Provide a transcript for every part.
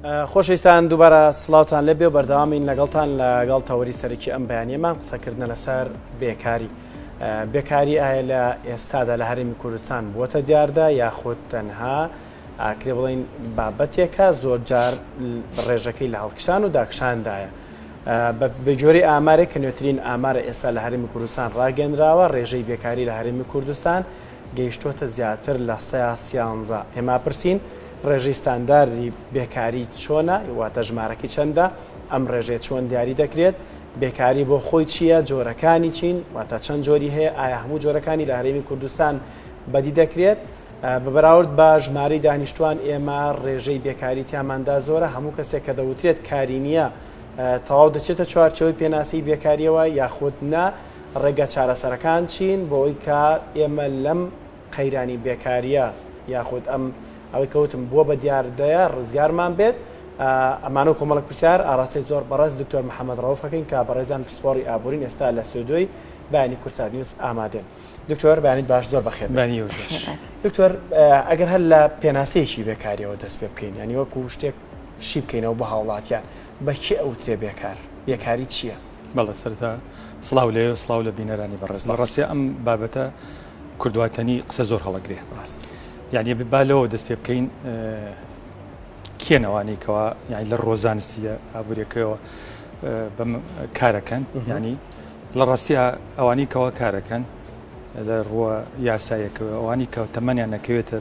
خۆشەویستان دووبارە سڵاوتان لێبێ و بەردەوامین لەگەڵتان لەگەڵ تەوەری سەرەکی ئەم بەیانیەمان قسەکردنە لەسەر بێکاری. بێکاری ئایا لە ئێستادا لە هەرێمی کوردستان بووەتە دیاردە یاخود تەنها ئاکرێ بڵین بابەتێکە زۆر جار ڕێژەکەی لە هەڵکشان و داکشاندایە. بە جۆری ئامارێک کە نوێترین ئامارە ئێستا لە هەرێمی کوردستان ڕاگەنراوە ڕێژەی بێکاری لە هەرێمی کوردستان گەیشتووەتە زیاتر لە 13. ئێمە پرسین ڕێژەی ستانداردی بێکاری چۆنە، واتە ژمارەکەی چەندە، ئەم ڕێژەیە چۆن دیاری دەکرێت، بێکاری بۆ خۆی چییە، جۆرەکانی چین، واتە چەند جۆری هەیە، ئایا هەموو جۆرەکانی لە هەرێمی کوردستان بەدی دەکرێت؟ بە بەراورد بە ژمارەی دانیشتوان ئێمە ڕێژەی بێکاری تیاماندا زۆرە، هەموو کەسێک کە دەوترێت کاری نییە تەواو دەچێتە چوارچێوەی پێناسەی بێکارییەوە یاخود نا، ڕێگە چارەسەرەکان چین بۆ ئەوەی کە ئێمە لەم قەیرانی بێکارییە یاخود ئەم ئەوەی کە وتم بووە بە دیاردەیە ڕزگارمان بێت؟ ئەمانە و کۆمەڵک پرسیار ئاراستەی زۆر بەڕێز دکتۆر محەممەد ڕەوف ئەکەین کە بەڕێزان پسپۆڕی ئابوورین ئێستا لە ستۆدیۆی بەیانی کوردسات نیوز ئامادەن. دکتۆر بەیانیت باش زۆر بەخێر بێی. بەیانی ئێوەش باش. دکتۆر ئەگەر هەر لە پێناسەیەکی بێکاریەوە دەست پێ بکەین یانی وەکو شتێک شی بکەینەوە بۆ هاوڵاتیان بە کێ ئەوترێ بێکار؟ بێکاری چییە؟ بەڵێ سەرەتا سڵاو لێ سڵاو لە بینەرانی بەڕێز. بەڕاستی ئەم بابەتە کوردواتەنی قسە زۆر هەڵەگرێ ڕاست یعنی با لەوە دەست پێ بکەین کێن ئەوانەی کەوا یعنی لە ڕووە زانستیە ئابووریەکەیەوە بەم کارەکەن یعنی لە ڕاستیا ئەوانەی کەوا کارەکەن لە ڕووە یاسایەکەوە ئەوانی کە تەمەنیان نەکەوێتە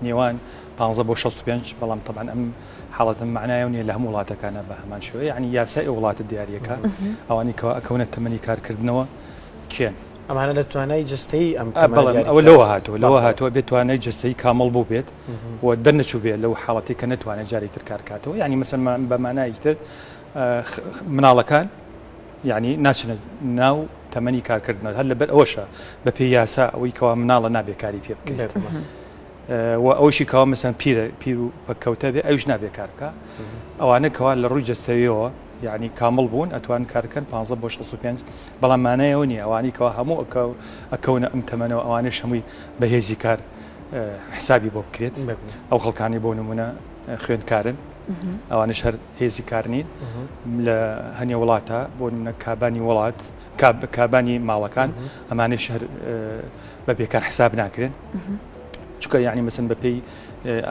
نێوان 15 بۆ 65 بەڵام طبعا ئەم حاڵەتە معنایە نیە لە هەموو وڵاتەکانە بە هەمان شێوە یعنی یاسای ئەو وڵاتە دیارەکە ئەوانی کەوا ئەکەونە تەمەنی کارکردنەوە کێن ئەمانە لە توانای جەستەیی ئەم تەمەنە بەڵێ دیاری ئەوە کراوە. لەوە هاتووە لەوە بەڵێ. هاتووە بێ توانای جەستەیی کامڵ بوو بێت و دەرنەچوو بێت لەو حاڵەتەی کە نەتوانێت جارێکی تر کار کاتەوە یعنی مەسەن بە مانایەکی تر مناڵەکان یعنی ناچنە ناو تەمەنی کارکردنەوە هەر لەبەر ئەوەشە بە پێی یاسا ئەوەی کەوا مناڵە نابێ کاری پێ بکرێت بێگومان. و ئەوشی کەوا مەسەن پیرە پیر و پەککەوتە بێ ئەویش نابێ کار بکا ئەوانە کەوا لە ڕووی جەستەویەوە یعنی کامڵ بوون ئەتوان کارکەن 15 بۆ 65 بەڵام مانای ئەوە نییە ئەوانی کەوا هەموو ئەکەونە ئەم تەمەنەوە ئەوانەش هەمووی بەهێزی کار حسابی بۆ بکرێت ئەو خەڵکانی بۆ نمونە خوێندکارن ئەوانش هەر هێزی کار نین لە هەنێ وڵاتە بۆ نمونە کابانی وڵات کابانی ماڵەکان ئەمانش هەر بە بێکار حساب ناکرێن چونکە یعنی مەسن بەپێی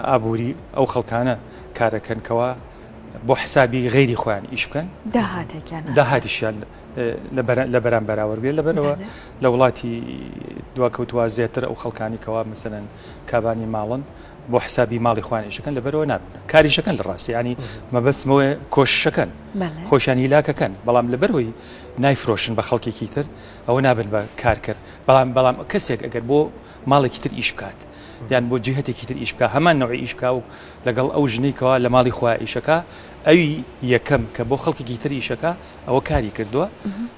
ئابووری ئەو خەڵکانە کارەکەن کەوا بۆ حسابی غەیری خۆیان ئیش بکەن داهاتێکیان داهاتیشیان لە بەرام بەراوەر بێ لەبەرەوە لە وڵاتی دواکەوتووە زیاتر ئەو خەڵکانی کەوا مەسەلەن کابانی ماڵن بۆ حسابی ماڵی خۆیان ئیشەکەن لەبەرەوە نابن کاریشەکەن لە ڕاستی ینی مەبەستمەوە کۆششەکەن خۆشیان هیلاکەکەن بەڵام لەبەرەوەی نایفرۆشن بە خەڵکێکی تر ئەوە نابن بە کارکرد بەڵام بەڵام کەسێک ئەگەر بۆ ماڵێکی تر ئیش بکات یان بۆ جیهتێکی تر ئیش بکە هەمان نەوەی ئیش بکە و لەگەڵ ئەو ژنەی کەوا لە ماڵی خۆیان ئیشەکە ئەوی یەکەم کە بۆ خەڵکێکی تر ئیشەکە ئەوە کاری کردووە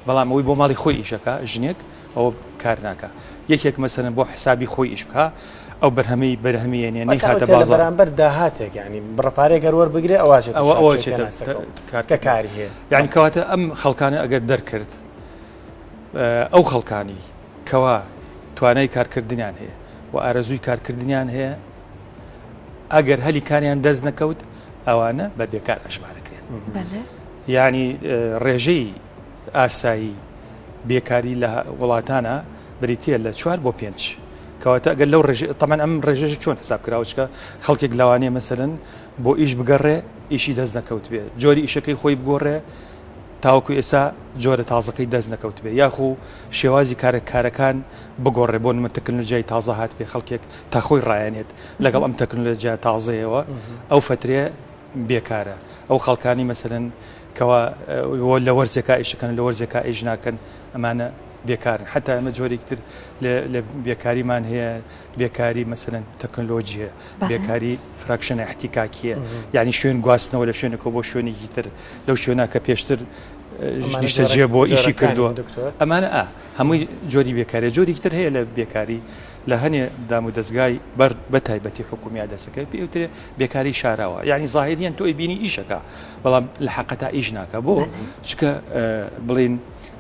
بەڵام ئەوی بۆ ماڵی خۆی ئیشەکە ژنێک ئەوە کار ناکە یەکێک مەسەلەن بۆ حسابی خۆی ئیش بکە ئەو بەرهەمەی بەرهەمی یەنێ نەیخاتە بازاڕ بەرامبەر داهاتێک یانی بڕە پارەیەک هەر وەربگرێ ئەوە ئەچێتە ئەوە ئەوە چوارچێوەی ئەچێتە پێناسەکەوە کار کە کاری هەیە. یانی کەواتە ئەم خەڵکانە ئەگەر دەرکرد ئەو خەڵکانی کەوا توانای کارکردنیان هەیە و ئارەزووی کارکردنیان هەیە ئەگەر هەلی کاریان دەست نەکەوت ئەوانە بە بێکار ئەژمارەکرێن یعنی ڕێژەی ئاسایی بێکاری لە وڵاتانە بریتە لە چوار بۆ پێنج کەواتە ئەگەر لەو ڕێژ تەمان ئەم ڕێژەش چۆن حساب کراوچکە خەڵکێک لەوانەیە مەسەرن بۆ ئیش بگەڕێ ئیشی دەست نەکەوت بێ جۆری ئیشەکەی خۆی بگۆڕێ تاوەکو ئێستا جۆرە تازەکەی دەست نەکەوتبێ یاخو شێوازی کارە کارەکان بگۆڕێ بۆ نمە تەکنەلۆجیای تازە هاتبێ خەڵکێک تا خۆی ڕایەنێت لەگەڵ ئەم تەکنەلۆجیا تازەیەوە ئەو فترەیە بێکارە ئەو خەڵکانی مەسەرەن کەوا لە وەرزێکا ئیشەکەن لە وەرزێکا ئیش ناکەن ئەمانە بێکارن حتا ئەمە جۆرێک تر لە بێکاریمان هەیە بێکاری مەسەلەن تەکنۆلۆژیە بێکاری friction ە احتکاکیە یعنی شوێن گواستنەوە لە شوێنێکەوە بۆ شوێنێکی تر لەو شوێنە کە پێشتر نیشتەجێ بۆ ئیشی کردووە ئەمانە ئا هەمووی جۆری بێکاری جۆرێکی تر هەیە لە بێکاری لە هەنێ دام و دەستگای بەر بە تایبەتی حکومییا دەسەکە پێوترێ بێکاری شاراوە یعنی ظاهریان تۆی بینی ئیشەکە بەڵام لە حقەتا ئیش ناکە بۆ چکە بڵین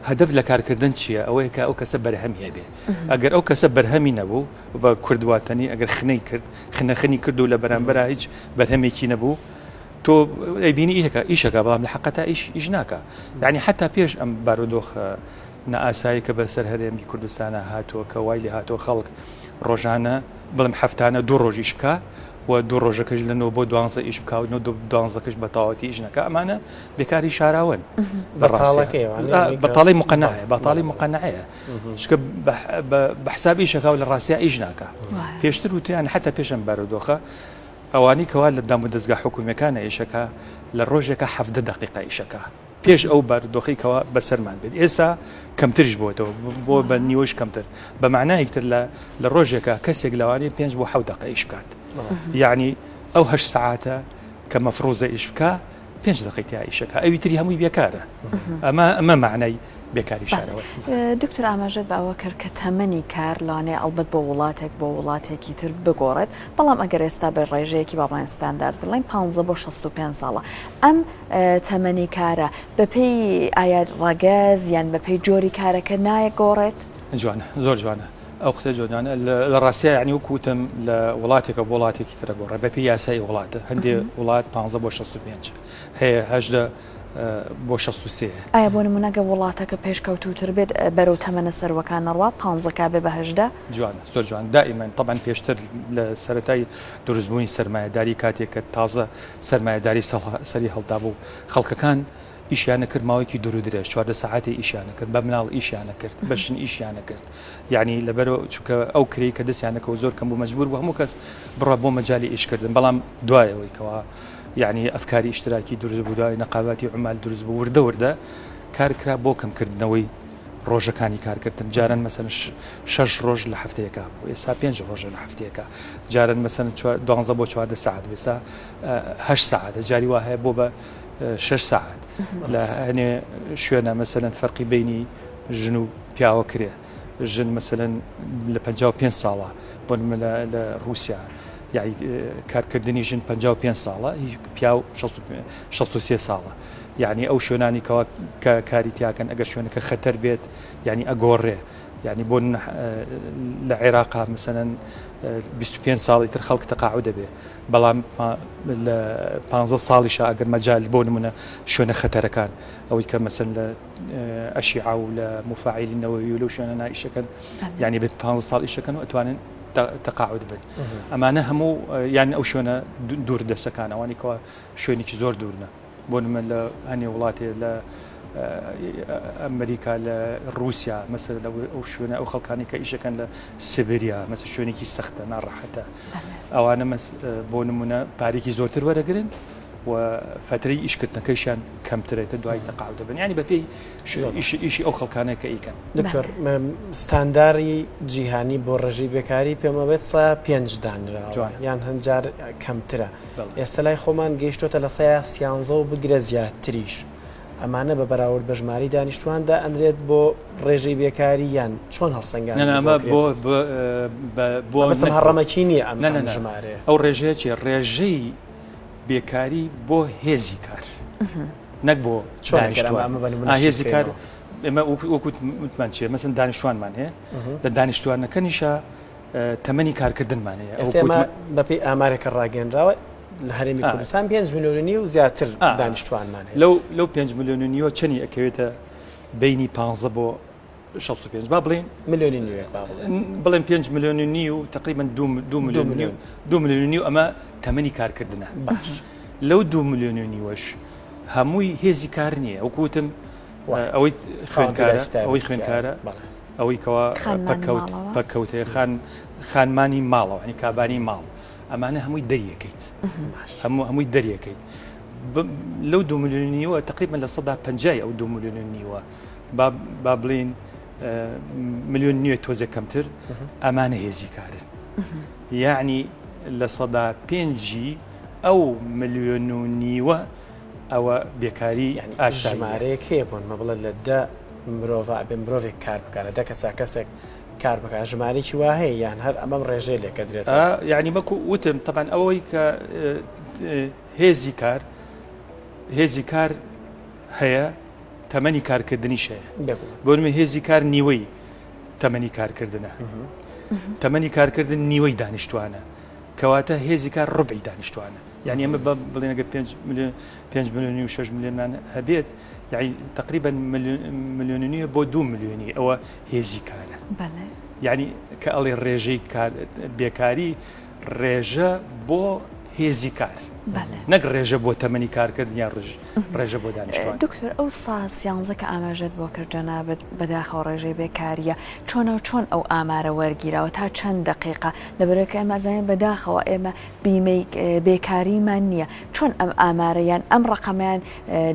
هەدەف لە کارکردن چییە ئەوەیە کە ئەو کەسە بەرهەم هەبێ ئەگەر ئەو کەسە بەرهەمی نەبوو بە کوردواتەنی ئەگەر خنەی کرد خنەخنی کرد و لە بەرامبەرا هیچ بەرهەمێکی نەبوو. تۆ ئەیبینی ئیشەکە ئیشەکە بەڵام لە حقەتا ئیش ئیش ناکە یعنی حتا پێش ئەم بارودۆخە نائاسایی کە بەسەر هەرێمی کوردستانە هاتووە کە وای لێ هاتووە خەڵک ڕۆژانە بڵێم هەفتانە دوو ڕۆژ ئیش بکا و دوو ڕۆژەکەش لە نۆ بۆ دوانزە ئیش بکا و نۆ دوانزەکەش بە تەواوەتی ئیش نەکا ئەمانە بێکاری شاراوەن بەڕاستەکەی بەتاڵی مقەنعەیە بەتاڵی مقەنعەیە چونکە بە حساب ئیشەکە و لە ڕاستیا ئیش ناکا پێشتر وتیان حتا پێشم بارودۆخە ئەوانی کەوا لە دامودەزگا حکومیەکانە ئیشەکە لە ڕۆژێکە حەڤدە دەقیقە ئیشەکە پێش ئەو بارودۆخەی کەوا بەسەرمان بێت ئێستا کەمتریش بۆتەوە بۆ بە نیوەش کەمتر بە معنایەک تر لە لە ڕۆژێکا کەسێک لەوانەیە پێنج بۆ حەوت دەقە ئیش بکات یعنی ئەو هەشت سەعاتە کە مەفروزە ئیش بکا پێنج دەقەی تیا ئیشەکە ئەوی تری هەمووی بێکارە ئەمە ئەمە معنای بێکاری شارەوە. دکتۆر ئاماژەت بە ئەوە کرد کە تەمەنی کار لەوانەیە ئەڵبەت بۆ وڵاتێک بۆ وڵاتێکی تر بگۆڕێت بەڵام ئەگەر ئێستا بە ڕێژەیەکی با بڵێن ستاندارد بڵێن 15 بۆ 65 ساڵە ئەم تەمەنی کارە بەپێی ئایا ڕەگەز یان بەپێی جۆری کارەکە نایەگۆڕێت؟ جوانە زۆر جوانە ئەو قسەی زۆر جوانە لە ڕاستیا یعنی وەکو وتم لە وڵاتێکە بۆ وڵاتێکی ترە گۆڕێ بەپێی یاسای وڵاتە هەندێ وڵات 15 بۆ 65 هەیە هەژدە بۆ 63 ئایا بۆ نمونە گە وڵاتەکە پێشکەوتووتر بێت بەرەو تەمەنە سەروەکان نەڕوا پانزەکە بێ بە هەژدە؟ جوانە زۆر جوان دائیمەن تەبعەن پێشتر لە سەرەتای دروستبوونی سەرمایەداری کاتێک کە تازە سەرمایەداری سەری هەڵدابوو خەڵکەکان ئیشیان ئەکرد ماوەیەکی دوور و درێژ 14 سەعاتێ ئیشیان ئەکرد بە مناڵ ئیشیان ئەکرد بە ژن ئیشیان ئەکرد یعنی لەبەر چونکە ئەو کرێی کە دەستیان ئەکەوت زۆر کەم بوو مەجبور بوو هەموو کەس بڕوا بۆ مەجالی ئیشکردن بەڵام دوای ئەوەی کەوا یعنی ئەفکاری ئیشتراکی دروست بوو دوای نەقاباتی عومال دروست بوو وردە وردە کار کرا بۆ کەمکردنەوەی ڕۆژەکانی کارکردن جاران مەسەن شەش ڕۆژ لە هەفتەیەکا بوو ئێستا پێنج ڕۆژە لە هەفتەیەکا جاران مەسەن دوانزە بۆ 14 سەعات بوو ئێستا هەشت سەعاتە جاری وا هەیە بۆ بە شەش سەعات لە هەنێ شوێنە مەسەلەن فەرقی بینی ژن و پیاوە کرێ ژن مەسەلەن لە 55 ساڵە بۆ نمونە لە ڕووسیا یعنی کارکردنی ژن 55 ساڵە پیاو 63 ساڵە یعنی ئەو شوێنانی کەوا کە کاری تیاکەن ئەگەر شوێنەکە خەتەر بێت یعنی ئەگۆڕێ یعنی بۆ لە عێراقا مەسەلەن 25 ساڵی تر خەڵک تەقاعد دەبێ بەڵام لە 15 ساڵیشا ئەگەر مەجال بۆ نمونە شوێنە خەتەرەکان ئەوەی کە مەسەن لە ئەشیعە و لە مفاعیلی نەوەوی و لەو شوێنە نائیشەکەن یعنی بە 15 ساڵ ئیشەکەن و ئەتوانن تەقاعد بن ئەمانە هەموو یان ئەو شوێنە دوور دەستەکان ئەوانی کەوا شوێنێکی زۆر دوورنە بۆ نمونە لە هەنێ وڵاتێ لە ئەمریکا لە رووسیا مەسەر لە ئەو شوێنە ئەو خەڵکانی کە ئیشەکەن لە سیبریا مەسە شوێنێکی سەختە ناڕەحەتە ئەوانە بۆ نمونە پارێکی زۆرتر وەرەگرن و فترەی ئیشکردنەکەیشیان کەمترێتە دوای تەقاعد دەبن ینی بەپێی ئیشی ئەو خەڵکانەیە کە ئیکەن. دکتۆر ستانداری جیهانی بۆ ڕێژەی بێکاری پێمەبێت سا پێنج دانراوە یان هەنجار کەمترە ئێستا لای خۆمان گەیشتۆتە لە سەیا سیانزە و بگرە زیاتریش ئەمانە بە بەراورد بە ژمارەی دانیشتوان دائەنرێت بۆ ڕێژەی بێکاری یان چۆن هەڵسەنگاندنی بۆ ئەمە بۆ بۆ مەبەستم هەڕەمەکی نییە ئەم ئەم ژمارەیە. ئەو ڕێژەیە چییە؟ ڕێژەی بێکاری بۆ هێزی کار نەک بۆ دانیشتوان. هێزی کار ئێمە وەکو وتمان چییە مەسەن دانیشتوانمان هەیە لە دانیشتوانەکەنیشا تەمەنی کارکردنمان هەیە. ئێستا ئێمە بەپێی ئامارێک کە ڕاگەیەنراوە لە هەرێمی کوردستان 5 ملیۆن و نیو زیاتر دانیشتوانمان هەیە. لەو لەو 5 ملیۆن و نیوە چەنی ئەکەوێتە بەینی 15 بۆ 65 با بڵێین ملیۆنی نیوێک با بڵێین بڵێن 5 ملیۆن و نیو تقریبا 2 ملیۆن و نیو 2 ملیۆن و نیو ئەمە تەمەنی کارکردنە باش لەو 2 ملیۆن و نیوەش هەمووی هێزی کار نییە وەکو وتم ئەوەی خوێندکارە ئەوەی خوێندکارە ئەوەی کەوا پەکەوت پەکەوتەیە خان خانمانی ماڵەوە ینی کابانی ماڵ ئەمانە هەمووی دەریەکەیت هەموو هەمووی دەریەکەیت لەو دو میلیۆن نیوە تقریبا لە سەدا پەنجای ئەو دو میلیۆن نیوە با بڵین ملیۆن نیوە تۆزێک کەمتر ئەمانە هێزی کارن یعنی لە سەدا پێنجی ئەو ملیۆن و نیوە ئەوە بێکاری ئاساییە. ژمارەیەک هەیە بۆ نمە بڵێ لە دە مرۆڤ ئەبێ مرۆڤێک کار بکات لە دە کەسا کەسێک کار بکات ژمارەیەکی وا هەیە یان هەر ئەمەم ڕێژەی لێکە درێتەوە؟ یعنی وەکو وتم تەبعەن ئەوەی کە هێزی کار هێزی کار هەیە تەمەنی کارکردنیش هەیە بۆ نمە هێزی کار نیوەی تەمەنی کارکردنە تەمەنی کارکردن نیوەی دانیشتوانە. کەواتە هێزی کار ڕبعی دانیشتوانە یعنی ئەمە بڵێن ئەگەر 5 میلیۆن 5 میلیۆنی و 6 میلیۆنمان هەبێت یعنی تقریبا میلیۆن نییە بۆ 2 میلیۆنی ئەوە هێزی کارە یعنی کە ئەڵێ ڕێژەی کار بێکاری ڕێژە بۆ هێزی کار نەک ڕێژە بۆ تەمەنی کارکردن یان ڕێژە بۆ دانیشتوان. دکتۆر ئەو سا سیانزە کە ئاماژەت بۆ کرد جەنابت بەداخەوە ڕێژەی بێکارییە چۆنە و چۆن ئەو ئامارە وەرگیراوە تا چەند دەقیقە لەبەرئەوەی کە ئێمە ئەزانین بەداخەوە ئێمە بیمەی بێکاریمان نییە چۆن ئەم ئامارە یان ئەم ڕەقەمەیان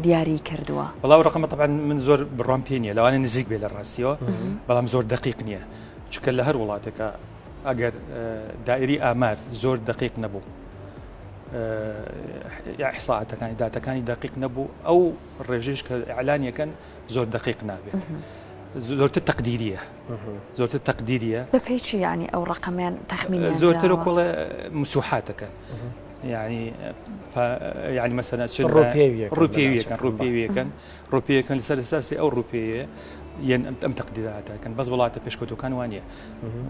دیاری کردووە؟ وەڵا ئەو ڕەقەمە تەبعەن من زۆر بڕوام پێ نییە لەوانەیە نزیک بێ لە ڕاستیەوە بەڵام زۆر دەقیق نییە چونکە لە هەر وڵاتێکا ئەگەر دائیری ئامار زۆر دەقیق نەبوو ئیحساعاتەکانی داتەکانی دەقیق نەبوو ئەو ڕێژەش کە ئەلانیەکەن زۆر دەقیق نابێت زۆرتر تەقدیریە زۆرتر تەقدیریە بە پێی چی ینی ئەو ڕقەمیان تەخمین زۆرتر کۆڵێ مسوحاتەکەن یعنی یعنی مەسەلەن چ ڕوپێویەکەن ڕوپێویەکەن ڕوپێیەکەن لەسەر ئەساسی ئەو ڕوپێیە یەن ئەم تەقدیراتەکەن بەس وڵاتە پێشکەوتوەکان وانە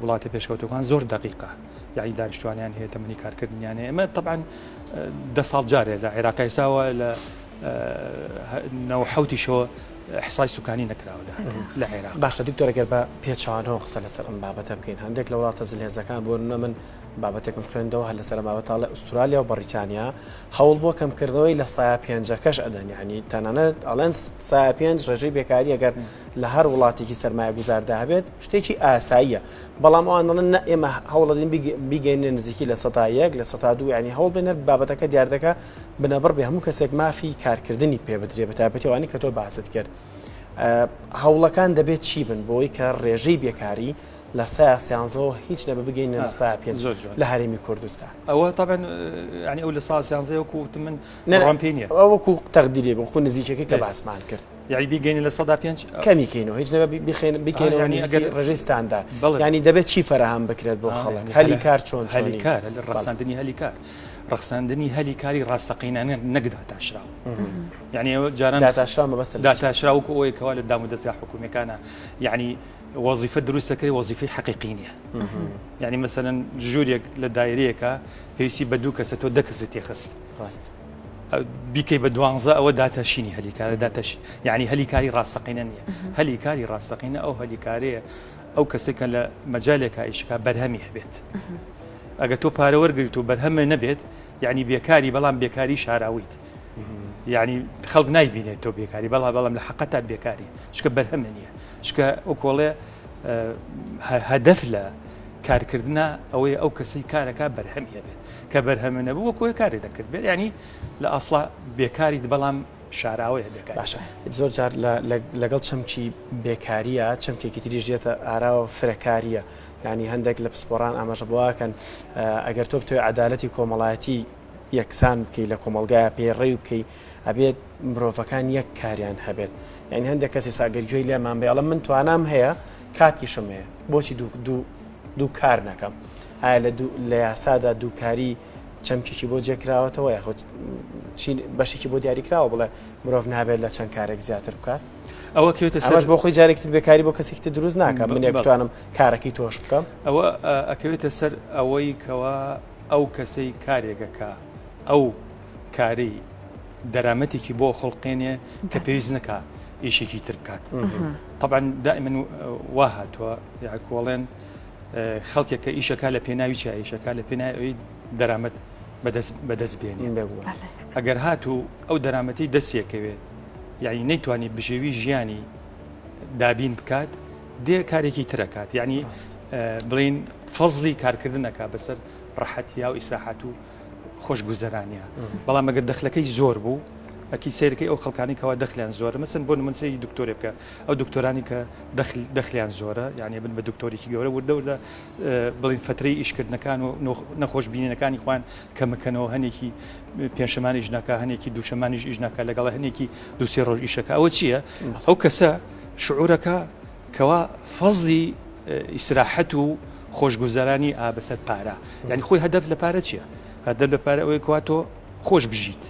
وڵاتە پێشکەوتوەکان زۆر دقیقە یعنی دانیشتوانیان هەیە تەمەنی کارکردنیان هەیە ئەمە طبعا دە ساڵ جارێ لە عێراق ئێساوە لە نەوحوتیشەوە حسای سوکانی نەکراوە لە عێراق. باشە دکتۆر گەر بە پێچەوانەوە قسە لەسەر ئەم بابەتە بکەین هەندێک لە وڵاتە زلهێزەکان بۆ نمونە من بابەتێکم خوێندەوە هەر لەسەر ئەم بابەتە ئەڵێ ئوسترالیا و بەڕیتانیا هەوڵ بۆ کەمکردنەوەی لە سایە پێنجەکەش ئەدەن یعنی تەنانەت ئەڵێن سایە پێنج ڕێژەی بێکاری ئەگەر لە هەر وڵاتێکی سەرمایەگوزاردا هەبێت شتێکی ئاساییە بەڵام ئەوان دەڵێن نە ئێمە هەوڵەدەین بیگەینە نزیکی 1% 2% یعنی هەوڵ بێنەر بابەتەکە دیاردەکە بنەبڕ بێ هەموو کەسێک مافی کارکردنی پێ بدرێ بە تایبەتی ئەوانەی کە تۆ باست کرد هەوڵەکان دەبێت چی بن بۆی کە ڕێژەی بێکاری لە سایە سیانزەوە هیچ نەبێ بگەینە لە سایە پێنج زۆر جوان. لە هەرێمی کوردستان. ئەوە تەبعەن یانی ئەو لە سا سیانزەیە وەکوو وتم من بڕوام پێی نییە. ئەوە وەکوو تەقدیرێ وەکوو نزیکەکەی کە باسمان کرد. یانی بیگەینە 5% کەمی کەینەوە هیچ نەبێ بیخەین بیکەینەوە یانی نزیکی ئەگەر ڕێژەی ستاندار. بەڵێ. یانی دەبێت چی فەراهەم بکرێت بۆ خەڵک؟ هەلی کار چۆن هەلی چۆنی؟ کار ڕەخساندنی هەلی کار ڕەخساندنی هەلی کاری ڕاستەقینە نەک داتاشراو. یانی ئەوە جاران داتاشراو مەبەستت لە چییە؟ داتاشراو وەکوو ئەوەی کەوا لە دامودەزگا حکوومییەکانە یانی وەزیفە دروست دەکرێت وەزیفەی حەقیقی نییە یعنی مەسەلەن ژوورێک لە دایرەیەکە پێویستی بە دوو کەسە تۆ دە کەسی تێخست ڕاست بیکەی بە دوانزە ئەوە داتاشینی هەلی کارە داتاش یعنی هەلی کاری ڕاستەقینە نییە هەلی کاری ڕاستەقینە ئەو هەلی کارەیە ئەو کەسێک کە لە مەجالێکا ئیشکا بەرهەمی هەبێت ئەگە تۆ پارە وەرگریت و بەرهەمە نەبێت یعنی بێکاری بەڵام بێکاری شاراویت یعنی خەڵک نایبینێت تۆ بێکاری بەڵام بەڵام لە حقەتا بێکاری چکە بەرهەمە نییە چونکە وەکۆڵێ هەدەف لە کارکردە ئەوەیە ئەو کەسی کارەکە بەرهەمی هەبێت کە بەرهەمە نەبوو وەکۆی کاری دەکرد بێت ینی لە ئاسڵا بێکاریت بەڵام شاراوەیە بێکاری باشە زۆر جار لەگەڵ چەمکی بێکاریە چەمکێکی تریش دێتە ئاراوە فرەکاریە ینی هەندێک لە پسپۆران ئاماژە بۆواکەن ئەگەر تۆ بتەوێت عەدالەتی کۆمەڵایەتی یەکسان بکەی لە کۆمەڵگایە پەیڕەوی بکەی ئەبێت مرۆڤەکان یەک کاریان هەبێت یعنی هەندێک کەسی ساگەر گوێی لێمان بێ ئەڵێ من توانام هەیە کاتیشم هەیە بۆچی دوو دوو دوو کار نەکەم ئایا لە دوو لە یاسادا دووکاری چەمکێکی بۆ جێکراوەتەوە یاخود چی بەشێکی بۆ دیاریکراوە بڵێ مرۆڤ نابێت لە چەند کارێک زیاتر بکات ئەوە کەوێتە سەر ئەمەش بۆ خۆی جارێکی تر بێکاری بۆ کەسێکی تر دروست ناکات منێک بتوانم کارەکەی تۆش بکەم ئەوە ئەکەوێتە سەر ئەوەی کەوا ئەو کەسەی کارێک ئەکا ئەو کارەی دەرامەتێکی بۆ خڵقێنێ کە پێویست نەکا ئیشێکی تر بکات طبعا دائما وا هاتووە یاکۆڵێن خەڵکێک کە ئیشەکە لە پێناوی چیا ئیشەکە لە پێناوی دەرامەت بەدەست بێنێ ئەگەر هاتوو ئەو دەرامەتی دەستیەکەوێت یعنی نەیتوانی بژێوی ژیانی دابین بکات دێ کارێکی ترەکات یعنی بڵین فەزلی کارکردن ئەکا بەسەر ڕەحەتیا و ئیسراحەت و خۆشگوزەرانیا بەڵام ئەگەر دەخلەکەی زۆر بوو ئەکی سیرکەی ئەو خەڵکانی کەوا دەخلیان زۆرە مەسن بۆ من سەیری دکتۆرێ بکە ئەو دکتۆرانی کە دەخل دەخلیان زۆرە یعنی بن بە دکتۆرێکی گەورە وردە وردە بڵین فترەی ئیشکردنەکان و نەخۆش بینینەکانی خوان کەمەکەنەوە هەنێکی پێنجشەمانیش ناکا هەنێکی دووشەمانیش ئیش ناکا لەگەڵ هەنێکی دووسێ ڕۆژ ئیشەکە ئەوە چییە ئەو کەسە شعورەکە کەوا فەزلی ئیسراحەت و خۆشگوزەرانی ئا بەسەر پارە یعنی خۆی هەدەف لە پارە چییە هەدەف لە پارە ئەوەیە کوا تۆ خۆش بژیت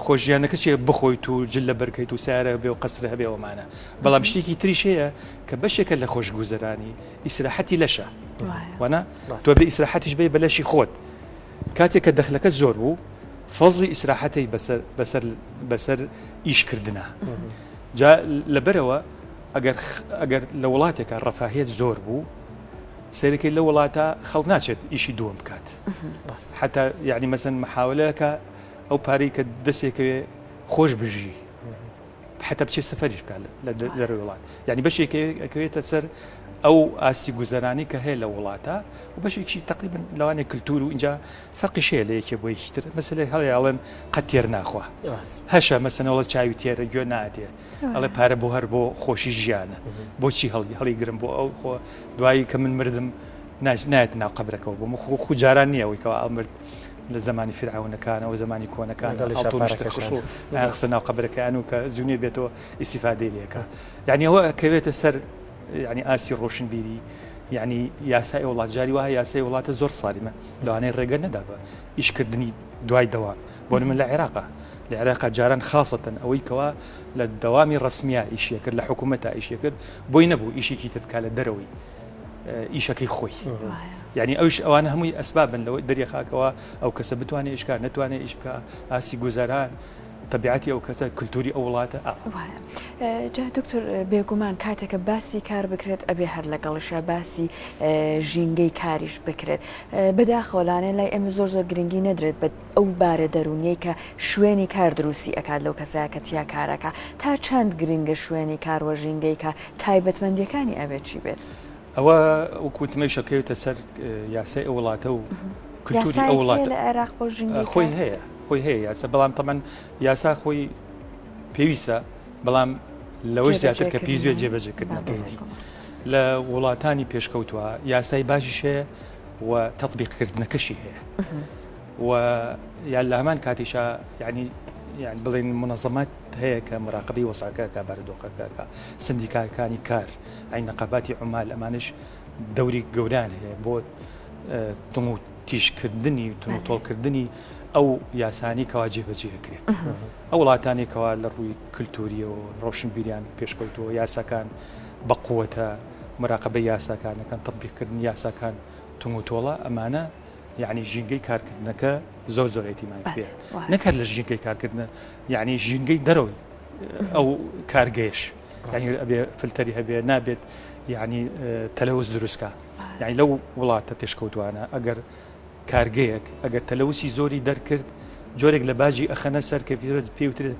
خۆشیانەکە چیە بخۆیت و جل لە بەرکەیت و سارە بێ و قەسرە هەبێ ئەومانە بەڵام شتێکی تریش هەیە کە بەشێکە لە خۆشگوزەرانی ئیسراحەتی لەشە. وەنا تۆ بێ ئیسراحەتیش بێ بە لەشی خۆت کاتێک کە دەخلەکە زۆر بوو فەزلی ئیسراحەتەی بەسەر بەسەر بەسەر ئیشکردە جا لەبەرەوە ئەگەر ئەگەر لە وڵاتێکە ڕەفاهیت زۆر بوو سەیرەکەی لە وڵاتە خەڵک ناچێت ئیشی دووەم بکات حتا یعنی مەسەن محاولەکە ئەو پارەی کە دەسێکەوێ خۆش بژی حتا بچێت سەفەریش بکات لە دەرەوەی وڵات یعنی بەشێک ئەکەوێتە سەر ئەو ئاستی گوزەرانی کە هەیە لە وڵاتە و بەشێکی تقریبا لەوانێ کللتور و اینجا فەرقیش هەیە لە یەکێ بۆ یەکی تر مەسەلەی هەڵێ ئەڵێن قەت تێر ناخوا هەشە مەسەنەوەڵە چاوی تێرە گوێ ناتێ ئەڵێ پارە بۆ هەر بۆ خۆشی ژیانە بۆچی هەڵی هەڵی گرم بۆ ئەو خۆ دوایی کە من مردم نایەت ناو قەبرەکەەوە بۆ خۆ خو جاران نییە ئەوەی کەوا ئەمرد لە زمانی فرعونەکانەوە زمانی کۆنەکان خستە ناو قەبرەکەیان و کە زوونێ بێتەوە ئیسیفادەی لەکە یعنی ئەوە کەوێتە سەر یعنی ئاستی ڕۆشنبیری یعنی یاسای وڵات جاری وایە یاسای وڵاتە زۆر ساریمە لەوانەیە ڕێگە نەدا بە ئیشکردنی دوای دەوام بۆ من لە عێراقا لە عێراقا جاران خاصەتەن ئەوەی کەوا لە دەوامی ڕسمییا ئیشیە کرد لە حکوومەتە ئیشیە کرد بۆی نەبوو ئیشێکی تر بکە لە دەرەوەی ئیشەکەی خۆی یعنی ئەوش ئەوانە هەمووی ئەسبابن لەوەی دەریخاکەوە ئەو کەسە بتوانێت ئیشکا نەتوانێت ئیش بکە ئاسی گوزەران تەبیعەتی ئەو کەسە کلتوری ئەو وڵاتە ئا. وایە جا دکتۆر بێگومان کاتێکە باسی کار بکرێت ئەبێ هەر لەگەڵیشا باسی ژینگەی کاریش بکرێت بەداخەوە لانێ لای ئێمە زۆر زۆر گرنگی نەدرێت بە ئەو بارە دەروونیەی کە شوێنی کار دروستی ئەکات لەو کەسەیە کە تیا کارەکە تا چەند گرنگە شوێنی کار وە ژینگەی کار تایبەتمەندیەکانی ئەبێت چی بێت؟ ئەوە وەکو وتمەیش ئەکەوێتە سەر یاسای ئەو وڵاتە و کلتوری ئەو وڵاتە لە عێراق بۆ ژینگەی خۆی هەیە خۆی هەیە یاسا بەڵام تەمان یاسا خۆی پێویستە بەڵام لەوەش زیاتر کە پێویست بێت جێبەجێکردنەکەیتی لە وڵاتانی پێشکەوتووە یاسای باشیش هەیە و تەطبیقکردنەکەشی هەیە و یان لە هەمان کاتیشا یعنی یان بڵێن منەظەمات هەیە کە مراقبەی وەسعەکە کە بارودۆخەکە کە سندیکارەکانی کار ئەی نەقاباتی عومال ئەمانش دەوری گەوریان هەیە بۆ تون و تیژکردنی و تون و تۆڵکردنی ئەو یاسانی کەوا جێبەجێ کرێت ئەو وڵاتانی کەوا لە ڕووی کللتوریەوە ڕۆشنبیریان پێشکەوتووە یاساکان بە قوتە مراقبە یاساکانەکان تطبیقکردنی یاساکان تون و تۆڵە ئەمانە یعنی ژینگەی کارکردنەکە زۆر زۆر ئیتیمای پێ نەکەر لە ژینگەی کارکردنە یعنی ژینگەی دەرەوەی ئەو کارگەیش یعنی ئەبێ فلتەری هەبێ نابێت یعنی تەلەوز دروستکە یعنی لەو وڵاتە پێشکەوتوانە ئەگەر کارگەیەک ئەگەر تەلەوسی زۆری دەرکرد جۆرێک لە باجی ئەخەنە سەر کە پێوترێت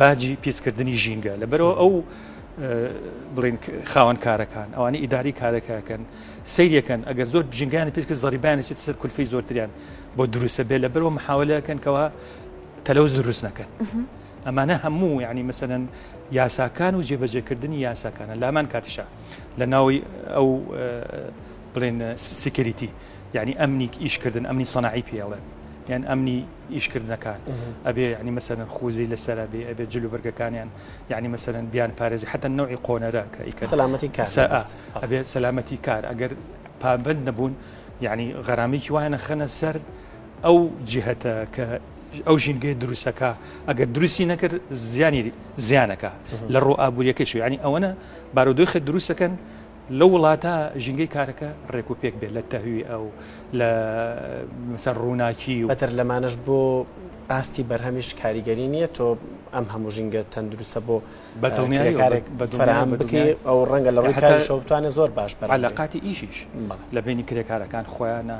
باجی پیسکردنی ژینگە لەبەرەوە ئەو بڵین خاوەن کارەکان ئەوانی ئیداری کارەکەکەن سەیرەکەن ئەگەر زۆر ژینگانی پێش کرد زەریبانە چێت سەر کولفەی زۆرتریان بۆ دروستە بێ لەبەرەوە محاولەکەن کەەوە تەلەوز دروست نەکەن ئەمانە هەموو یعنی مەسەلەن یاساکان و جێبەجێکردنی یاساکانە لامان کاتیشا لە ناوی ئەو بڵێن security یعنی ئەمنی ئیشکردن ئەمنی سەناعی پێڵێن یان ئەمنی ئیشکردنەکان ئەبێ یعنی مەسەلەن خوزەی لەسەر بێ ئەبێ جل و بەرگەکانیان یعنی مەسەلەن بیان پارێزی حتا نەوعی قۆنەرە کە ئیکە سەلامەتی کار ئەبێ سەلامەتی کار ئەگەر پابند نەبوون یعنی غەرامێکی وایە نەخەنە سەر ئەو جیهەتە کە ئەو ژینگەیە دروستەکە ئەگەر دروستی نەکرد زیانی زیانەکە لە ڕوو ئابوووریەکەش ینی ئەوەنە بارودۆخە دروستەکەن لەو وڵاتە ژینگەی کارەکە ڕێک و پێک بێت لە تەهوی ئەو لە مەسەر ڕووناکی و بەتر لەمانەش بۆ ئاستی بەرهەمیش کاریگەری نییە تۆ ئەم هەموو ژینگە تەندروستە بۆ بەدڵنیایەوە فەراهەم بکەی ئەو ڕەنگە لە ڕووی کاریشەوە بتوانێت زۆر باش بەرهەم بێت. عەلاقاتی ئیشیش لە بەینی کرێکارەکان خۆیانە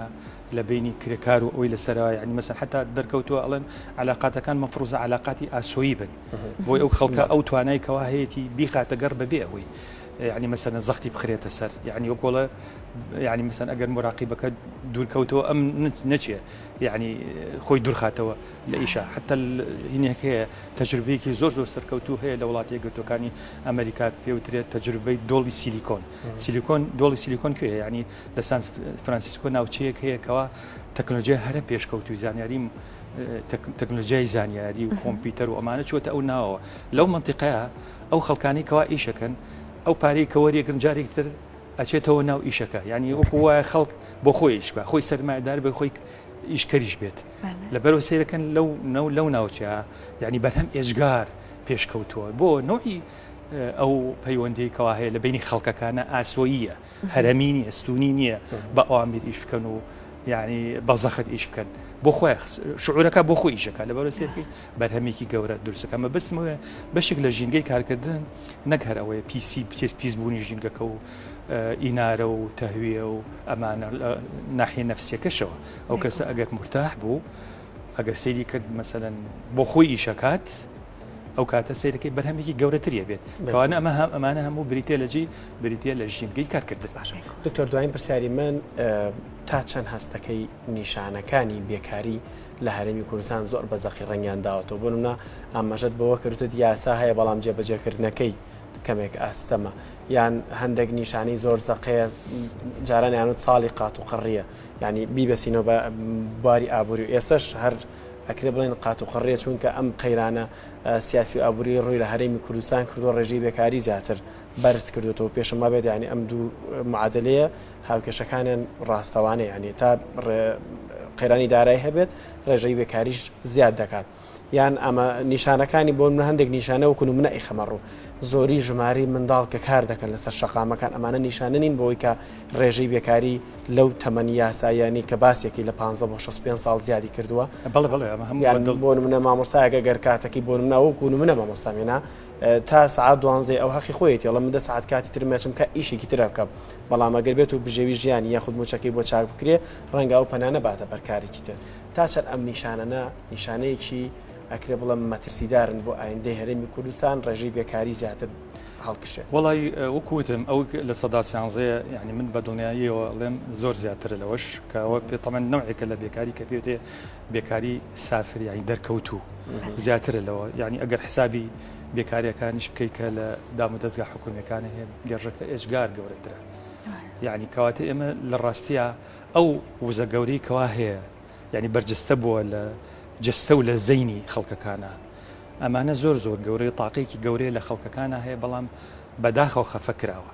لە بەینی کرێکار و ئەوەی لەسەرە یعنی مەسەن حتا دەرکەوتووە ئەڵێن علاقاتەکان مەفروزە علاقاتی ئاسۆیی بن بۆی ئەو خەڵکە ئەو توانای کەوا هەیەی بیخاتە گەڕ بەبێ ئەوەی یعنی مەسەن زەختی بخرێتە سەر یعنی وەکۆڵە یعنی مەسەن ئەگەر مراقیبەکە دوورکەوتەوە ئەم نەچێ یعنی خۆی دوورخاتەوە لە ئیشە حتا هینێک هەیە تەجروبەیەکی زۆر زۆر سەرکەوتوو هەیە لە وڵاتی یەکگرتووەکانی ئەمریکا پێوترێت تەجروبەی دۆڵی سیلیکۆن سیلیکۆن دۆڵی سیلیکۆن کوێ یعنی لە سان فرانسیسکۆ ناوچەیەک هەیە کەوا تەکنۆلۆژیای هەرە پێشکەوتوی زانیاری تەکنۆلۆژیای زانیاری و کۆمپیوتەر و ئەمانە چوەتە ئەو ناوەوە لەو منتیقەیە ئەو خەڵکانی کەوا ئیشەکەن ئەو پارەی کە وەریەگرن جارێک تر ئەچێتەوە ناو ئیشەکە یعنی وەکو وایە خەڵک بۆ خۆی ئیش بکە خۆی سەرمایەدار بێ خۆی ئیشکەریش بێت لەبەرەوە سەیرەکەن لەو نەو لەو ناوچەیە یعنی بەرهەم ئێجگار پێشکەوتووە بۆ نەوعی. ئەو پەیوەندی کەوا هەیە لە بینی خەڵکەکانە ئاسۆییە هەرەمی نیە ستونی نییە بە ئەوامیر ئیش بکەن و یعنی بە زەخت ئیش بکەن بۆ خۆی شعورەکە بۆ خۆی ئیشەکە لە بەرە سێرکەی بەرهەمێکی گەورە دروستەکە مەبەستمەوە بەشێک لە ژینگەی کارکردن نەک هەر ئەوەیە پیسی بچێت پیس بوونی ژینگەکە و ئینارە و تەهویە و ئەمانە ناحیە نەفسیەکەشەوە ئەو کەسە ئەگەر مرتاح بوو ئەگەر سەیری کرد مەسەلەن بۆ خۆی ئیشەکات ئەو کاتە سەیرەکەی بەرهەمێکی گەورەتری ئەبێت کەوانە ئەمە هەم ئەمانە هەموو بریتە لە جی بریتە لە ژینگەی کارکردن. باشە دکتۆر دوایین پرسیاری من تا چەند هەستەکەی نیشانەکانی بێکاری لە هەرێمی کوردستان زۆر بە زەقی ڕەنگیان داوەتەوە بۆ نمونە ئاماژەت بەوە کردت یاسا هەیە بەڵام جێبەجێکردنەکەی کەمێک ئاستەمە یان هەندێک نیشانەی زۆر زەقەیە جاران یانوت ساڵی قات و قڕیە یعنی بیبەسینەوە بە باری ئابووری و ئێستش هەر ئەکرێ بڵێن قات و قڕیە چونکە ئەم قەیرانە سیاسی و ئابووری ڕووی لە هەرێمی کوردستان کردووە ڕێژەی بێکاری زیاتر بەرز کردوێتەوە پێشم وابێت یعنی ئەم دوو معادلەیە هاوکێشەکانیان ڕاستەوانە یعنی تا قەیرانی دارایی هەبێت ڕێژەی بێکاریش زیاد دەکات. یان ئەمە نیشانەکانی بۆ من هەندێک نیشانە وەکو نمونە ئەیخەمە ڕوو زۆری ژمارەی منداڵ کە کار دەکەن لەسەر شەقامەکان ئەمانە نیشانە نین بۆی کە ڕێژەی بێکاری لەو تەمەنی یاساییانی کە باسێکی لە 15 بۆ 65 ساڵ زیادی کردووە بەڵێ بەڵێ ئەمە هەموو یان بۆ نمونە مامۆستایەکە گەر کاتەکەی بۆ نمونە وەکو نمونە مامۆستا مێنا تا سعات دوانزەی ئەو هەقی خۆیەتی ئەڵێ من دە سعات کاتی ترم ئەچم کە ئیشێکی ترە بکەم بەڵام ئەگەر بێت و بژێوی ژیانی یاخود موچەکەی بۆ چاک بکرێ ڕەنگە ئەو پەنا نەباتە بەر کارێکی تر تا چەند ئەم نیشانەنە نیشانەیەکی ئەکرێ بڵێم مەترسیدارن بۆ ئایندەی هەرێمی کوردستان ڕێژەی بێکاری زیاتر هەڵکشێت؟ وەڵی وەکو وتم ئەو لە سەدا سیانزەیە یعنی من بە دڵنیاییەوە ئەڵێم زۆر زیاترە لەوەش کە ئەوە پێ تەمەن نەوعێکە لە بێکاری کە پێوتێ بێکاری سافر یعنی دەرکەوتوو زیاترە لەوە یعنی ئەگەر حسابی بێکاریەکانیش بکەیت کە لە دام و دەزگا حکومیەکان هەیە گەڕەکە ئێجگار گەورەترە یعنی کەواتە ئێمە لە ڕاستیە ئەو وزە گەورەی کەوا هەیە یانی بەرجەستە بووە لە جەستە و لە زەینی خەڵکەکانا ئەمانە زۆر زۆر گەورەیە تاقەیەکی گەورەیە لە خەڵکەکانا هەیە بەڵام بەداخەوە خەفە کراوە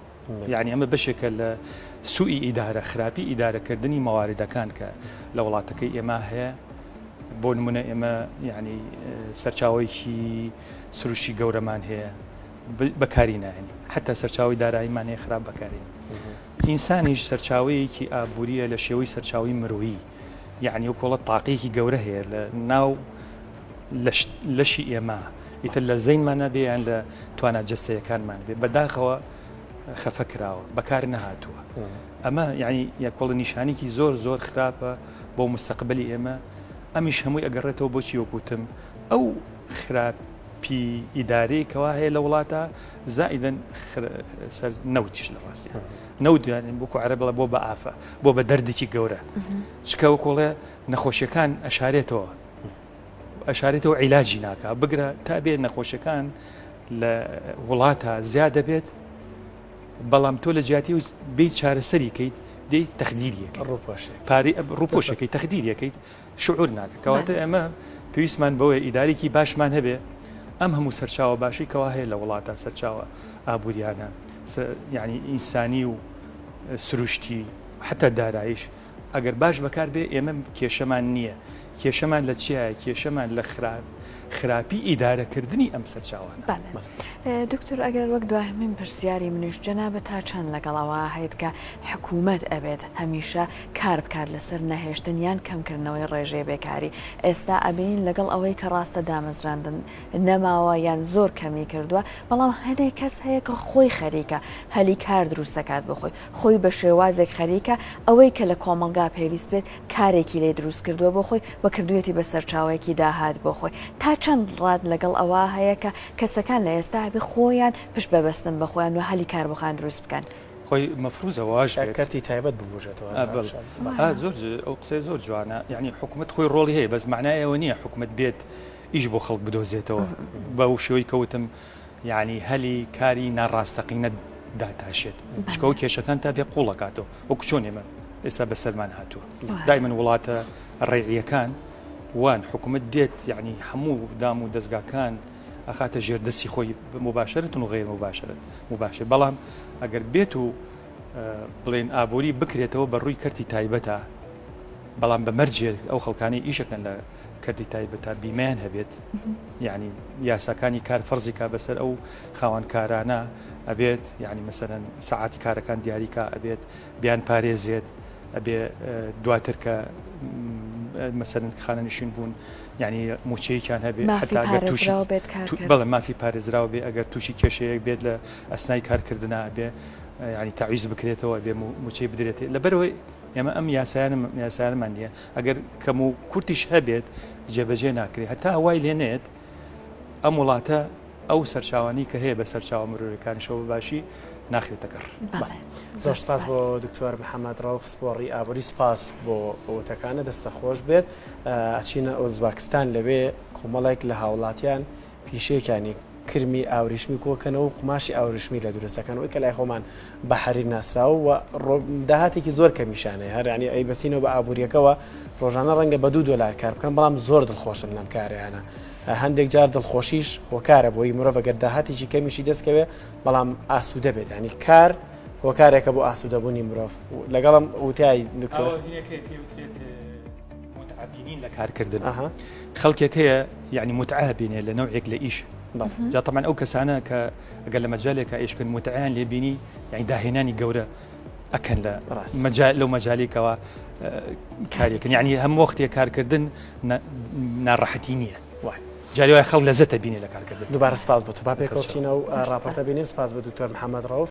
یعنی ئەمە بەشێکە لە سوئی ئیدارە خراپی ئیدارەکردنی مەواردەکان کە لە وڵاتەکەی ئێمە هەیە بۆ نمونە ئێمە یعنی سەرچاوەیەکی سروشتی گەورەمان هەیە بەکاری ناهێنین حتا سەرچاوی داراییمان هەیە خراپ بەکارین ئینسانیش سەرچاوەیەکی ئابوورییە لە شێوەی سەرچاوەی مرۆیی، یەعنی وەک وڵە تاقەیەکی گەورە هەیە لە ناو لەشی ئێمە، ئیتر لە زەینمانا بێ یان لە توانا جەستەیەکانمان بێ، بەداخەوە خەفە کراوە، بەکار نەهاتووە. ئەمە یەعنی یەکۆڵە نیشانێکی زۆر زۆر خراپە بۆ مستەقبەلی ئێمە، ئەمیش هەمووی ئەگەڕێتەوە بۆ چی وەک وتم ئەو خراپی ئیدارەی کەوا هەیە لە وڵاتە، زائیدەن سەر نەوتیش لە ڕاستی نەوت وەکو عەرەب بڵێ بۆ بە ئافە بۆ بە دەردێکی گەورە چکە وەکۆڵێ نەخۆشیەکان ئەشارێتەوە ئەشارێتەوە عیلاجی ناکە بگرە تا بێ نەخۆشیەکان لە وڵاتە زیاد دەبێت بەڵام تۆ لە جیاتی و بێ چارەسەری کەیت دەی تەخدیریەکە ڕووپۆشێک ڕووپۆشەکەی تەخدیریەکەیت شعور ناکە کەواتە ئێمە پێویستمان بەوەیە ئیدارێکی باشمان هەبێ ئەم هەموو سەرچاوە باشی کەوا هەیە لە وڵاتە سەرچاوە ئابووریانە یعنی ئینسانی و سروشتی حتا دارایش ئەگەر باش بەکار بێ ئێمە کێشەمان نییە کێشەمان لە چیایە کێشەمان لە خراپ خراپی ئیدارەکردنی ئەم سەرچاوانە. دکتۆر ئەگەر وەک دواهەمین پرسیاری منیش جەنابت تا چەند لەگەڵ ئەوە هەیت کە حکوومەت ئەبێت هەمیشە کار بکات لەسەر نەهێشتن یان کەمکردنەوەی ڕێژەی بێکاری ئێستا ئەبینین لەگەڵ ئەوەی کە ڕاستە دامەزراندن نەماوە یان زۆر کەمی کردووە بەڵام هەندێک کەس هەیە کە خۆی خەریکە هەلی کار دروست دەکات بۆ خۆی خۆی بە شێوازێک خەریکە ئەوەی کە لە کۆمەڵگا پێویست بێت کارێکی لێ دروست کردووە بۆ خۆی و کردوویەتی بە سەرچاوەیەکی داهات بۆ خۆی تا چەند ڕات لەگەڵ ئەوە هەیە کە کەسەکان لە ئێستا ئەبێ خۆیان پشت ببەستن بە خۆیان و هەلی کار بۆ خۆیان دروست بکەن. خۆی مەفروزە واش بێت. کەرتی تایبەت ببوژێتەوە. زۆر ئەو قسەی زۆر جوانە یعنی حکوومەت خۆی ڕۆڵی هەیە بەس معنای ئەوە نییە حکوومەت بێت ئیش بۆ خەڵک بدۆزێتەوە بە شێوەی کەوتم یعنی هەلی کاری ناڕاستەقینە داتاشێت چکەوە کێشەکان تا بێ قوڵەکاتەوە وەکو چۆن ئێمە ئێستا بەسەرمان هاتووە دایمن وڵاتە ڕێعیەکان وان حکوومەت دێت یعنی هەموو دام و دەستگاکان ئەخاتە ژێر دەستی خۆی مباشرەتن و غیر مباشرەت مباشر بەڵام ئەگەر بێت و بڵێن ئابووری بکرێتەوە بە ڕووی کەرتی تایبەتە بەڵام بە مەرجێک ئەو خەڵکانی ئیشەکەن لە کەرتی تایبەتا بیمەیان هەبێت یعنی یاساکانی کار فەرزی کا بەسەر ئەو خاوەنکارانە ئەبێت یعنی مەسەرەن سەعاتی کارەکان دیاریکا ئەبێت بیان پارێزێت ئەبێ دواتر کە مەسەرن خانەنشین بوون یعنی موچەیەکیان هەبێ حتا ئەگەر تووشی بەڵێ مافی پارێزراو بێ ئەگەر تووشی کێشەیەک بێت لە ئەسنای کارکردنا بێ ینی تەعویز بکرێتەوە بێ موچەی بدرێت لەبەرەوەی ئێمە ئەم یاسایانم یاسایانمان نییە ئەگەر کەم و کورتیش هەبێت جێبەجێ ناکرێت هەتا وای لێ نێت ئەم وڵاتە ئەو سەرچاوانەی کە هەیە بە سەرچاوە مرۆیەکانیشەوە بە باشی ناخرێتە گەڕ. زۆر سپاس بۆ دکتۆر محەممەد ڕەوف پسپۆڕی ئابووری سپاس بۆ وتەکانە دەستە خۆش بێت ئەچینە ئۆزباکستان لەوێ کۆمەڵێک لە هاوڵاتیان پیشەیەکیانی کرمی ئاوریشمی کۆکەنەوە و قوماشی ئاوریشمی لە دروستەکەن ئەوەی کە لای خۆمان بە حەریر ناسراوە و داهاتێکی زۆر کەمیشانەیە هەر ینی ئەی بەسینەوە بە ئابوووریەکەوە ڕۆژانە ڕەنگە بە دو دۆلار کار بکەن بەڵام زۆر دڵخۆشن لەم کارەیانە هەندێک جار دڵخۆشیش هۆکارە بۆی مرۆڤ گەر داهاتێکی کەمیشی دەستکەوێ بەڵام ئاسوودە بێت ینی کار هۆکارێکە بۆ ئاسوودەبوونی مرۆڤ لەگەڵم وتای دکتۆر متعە بینین لە کارکردن خەڵکێک هەیە یعنی متعە بینێ لە نەوعێک لە ئیش جا طبعا ئەو کەسانە کە ئەگەر لە مەجالێکە ئیشکن متعیان لێ بینی یعنی داهێنانی گەورە ئەکەن لە مەجال لەو مەجالێکەوە کارێکن یعنی هەم وەختێ کارکردن ناڕەحەتی نییە جاری وای خەڵک لە زەتە بینێ لە کارکردن دووبارە سپاس بۆ تو با پێکەوە بچینە و راپۆرتە بینین سپاس بە دکتۆر محەممەد ڕەوف.